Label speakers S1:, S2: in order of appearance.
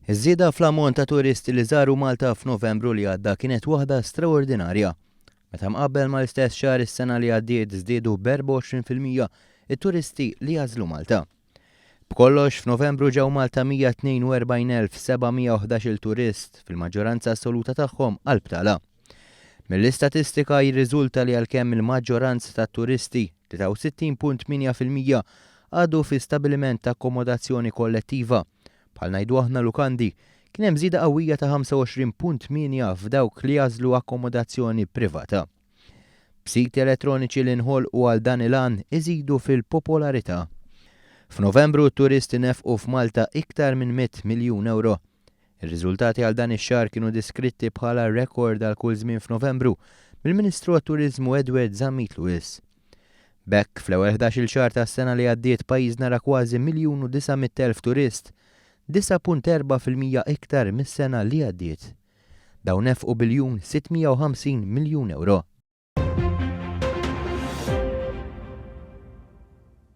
S1: Iż-żieda fl-ammont ta' turisti li żaru Malta f'Novembru li għadda kienet waħda straordinarja. Meta mqabbel mal-istess xahar is-sena li għaddiet żdiedu b'24% it-turisti li għażlu Malta. B'kollox, f'Novembru ġew Malta 142,711-il turist, fil-maġġoranza assoluta tagħhom għall-btala. Mill-istatistika jirriżulta li għalkemm il-maġġoranza tat-turisti, 63.8%, qagħdu fi stabiliment ta' akkomodazzjoni kollettiva, bħal ngħidu aħna lukandi, kien hemm żieda qawwija ta' 25.8 f'dawk li għażlu akkomodazzjoni privata. B'siti elettroniċi li nħolqu għal dan il-għan iżidu fil-popolarità. F'Novembru t-turisti nefqu f'Malta iktar minn 100 miljun ewro. Ir-riżultati għal dan ix-xahar kienu diskritti bħala rekord għal kull żmien f'Novembru mill-Ministru għat-Turiżmu Edward Zammit Lewis. B'hekk, fl-ewwel ħdax-il xahar tas-sena li għaddiet pajjiżna ra kważi 1,900,000 turist, 9.4% iktar mis-sena li għaddiet. Dawn nefqu biljun 650 miljun ewro.